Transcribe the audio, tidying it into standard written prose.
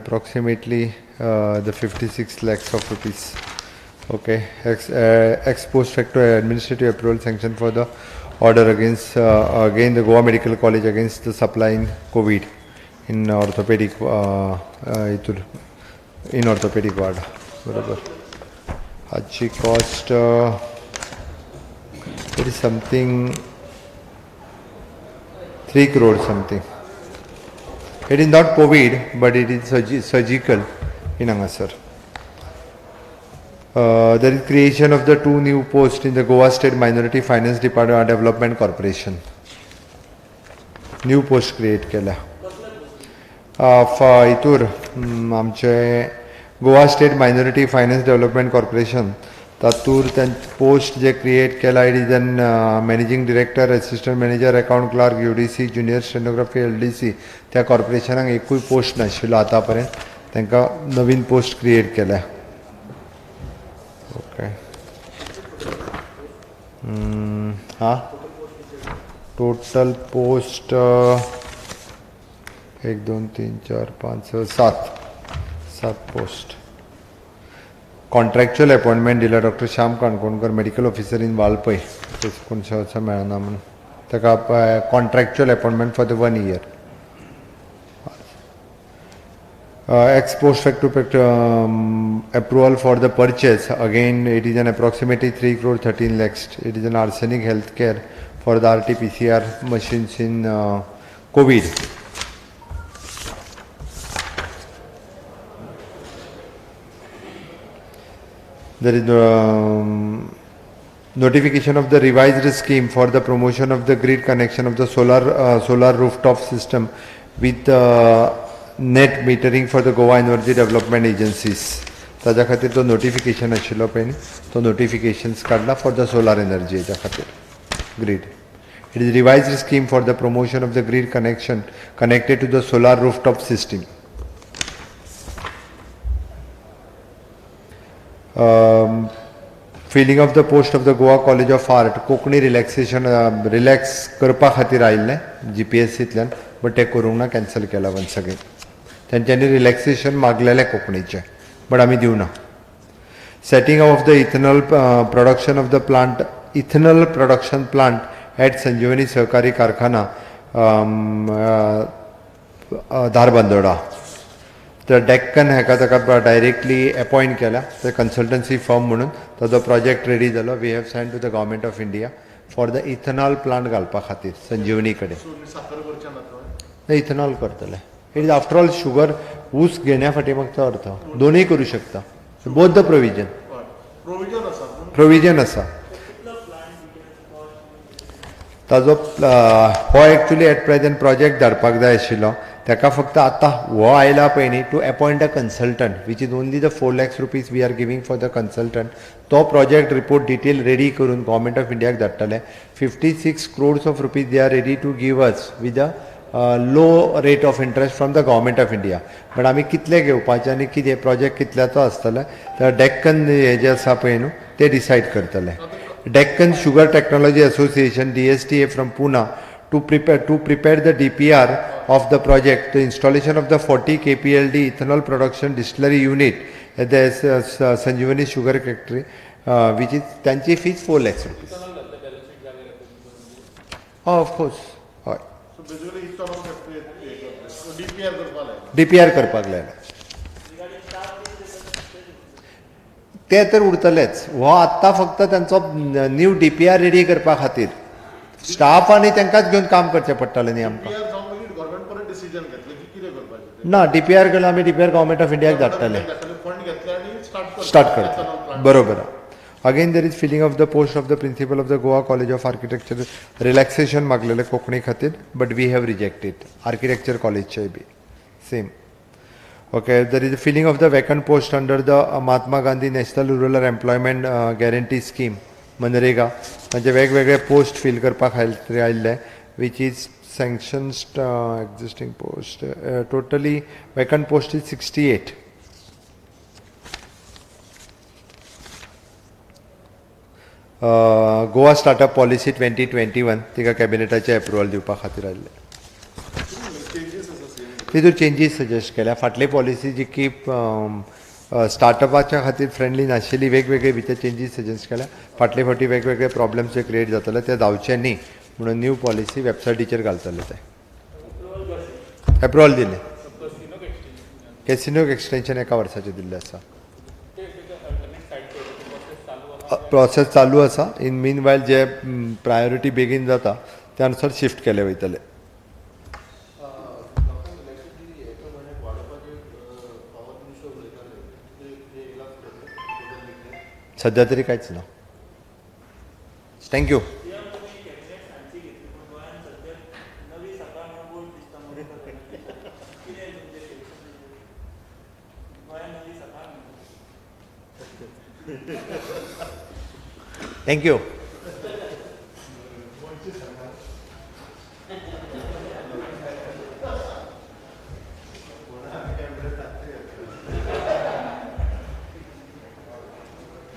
Approximately the 56 lakhs of rupees. Okay, ex post facto administrative approval sanction for the order against again the Goa Medical College against the supply in COVID in orthopedic हितूर in orthopedic ward. बरोबर, हाची cost it is something 3 crore something. It is not COVID, but it is surgical in हांगासर. There is creation of the 2 new posts in the Goa State Minority Finance Department Development Corporation. New post create केल्या. हितूर आमचे Goa State Minority Finance Development Corporation तातूर तांचे post जे create केला, it is an managing director, assistant manager, account clerk, UDC, junior stenography, LDC. त्या कॉर्पोरेशनाक एकूय post नाशिल्लो आतां पर्यंत, तांकां नवीन पोस्ट क्रिएट केल्या. ओके, हां, total post 1 2 3 4 5 6 7 7 post. Contractual appointment दिला doctor Shyam Kankonkar, medical officer in Valpoi, कोण सहसा मेळना म्हणून ताका contractual appointment for the 1 year. Ex post facto approval for the purchase, again it is an approximately 3 crore 13 lakhs. It is an arsenic healthcare for the RT-PCR machines in COVID. There is notification of the revised scheme for the promotion of the grid connection of the solar rooftop system with net metering for the Goa Energy Development Agencies. ताज्या खातीर तो notification आशिल्लो पळय न्ही, तो notifications काडला for the solar energy हेच्या खातीर grid. It is revised scheme for the promotion of the grid connection connected to the solar rooftop system. Filling of the post of the Goa College of Art, Konkani relaxation relax करपा खातीर आयिल्लें GPSCतल्यान, but तें करूंक ना, cancel केला once again. तेंच्यांनी relaxation मागलेलें कोंकणीचें, but आमी दिवना. Setting of the ethanol production of the plant, ethanol production plant at Sanjivani Sahakari Karkhana, Dharbandora. तर डेक्कन हेका ताका डायरेक्टली अपॉयंट केला ते कन्सल्टन्सी फर्म म्हणून. ताजो प्रोजेक्ट रेडी जालो. We have send to the government of India for the ethanol plant घालपा खातीर संजीवनी कडेन. इथेनॉल करतले. It is after all sugar, ऊस घेण्या फाटी मागचो अर्थ दोनूय करूं शकता, बोथ the provision. Provision आसा ताजो. हो एक्चुली एट प्रेजंट प्रोजेक्ट धाडपाक जाय आशिल्लो ताका, फक्त आतां हो आयला पळय न्ही, to appoint a consultant, which is only the 4 lakhs rupees we are giving for the consultant. तो प्रोजेक्ट रिपोर्ट डिटेल रेडी करून गव्हर्मेंट ऑफ इंडियाक धाडटले. 56 crores of rupees they are ready to give us with a low rate of interest from the government of India. But आमी कितले घेवपाचे आनी कितें project कितल्याचो आसतले, तर डेक्कन हे जे आसा पळय न्हू ते डिसायड करतले. Deccan Sugar Technology Association DSTA from Pune to prepare the DPR of the project, the installation of the 40 KPLD ethanol production distillery unit at the Sanjeevani Sugar Factory, which is तांची fees 4 lakhs rupees. Oh, of course. हय. DPR करपाक लायला ते तर उरतलेच. हो आत्तां फक्त तांचो न्यू DPR ready करपा खातीर स्टाफ आनी तांकांच घेवन काम करचें पडटलें न्ही आमकां. ना, DPR केलो आमी, DPR government of इंडियाक धाडटले, स्टार्ट करता. बरोबर. Again there is filling of the post of the principal of the Goa College of Architecture. Relaxation मागलेलें Konkani खातीर, but we have rejected. Architecture कॉलेजचेय B same. Okay, there is a filling of the vacant post under the Mahatma Gandhi National Rural Employment Guarantee Scheme, MNREGA. तांचे वेगवेगळे post feel करपा खातीर आयिल्ले, which is sanctions existing post, totally vacant post is 68. Goa startup policy 2021 तिका कॅबिनेटाचें approval दिवपा खातीर आयिल्लें. तितूर चेंजीस सजेस्ट केल्या. फाटली पॉलिसी जी की स्टार्टअपाच्या खातीर फ्रेंडली नाशिल्ली, वेगवेगळे भितर चेंजीस सजेस्ट केल्या. फाटले फावटी वेगवेगळे प्रॉब्लेम्स जे क्रिएट जाताले ते जावचे न्ही म्हणून न्यू पॉलिसी वेबसायटीचेर घालतले. ते एप्रुवल दिलें. कॅसिनोक एक्सटेंशन एका वर्साचें दिल्लें आसा. प्रोसेस चालू आसा. इन मीन वायल जे प्रायोरिटी बेगीन जाता त्या अनुसार शिफ्ट केले वयतले. लोकांक इलेक्ट्रिसिटी एका म्हयन्याक वाडोवपाचे पावर मिनिस्टर उलयताले, ते कितें येयला फुडें बदल? सध्या तरी कांयच ना. Thank you. कॅबिनेट सांची घेतली, पूण गोंयांत सद्या नवी सकाळ म्हणून बोर्ड दिसता मोदी सरकाराची. कितें तुमचें रिएक्शन? गोंयांत नवी सकाळ म्हणटा. Thank you.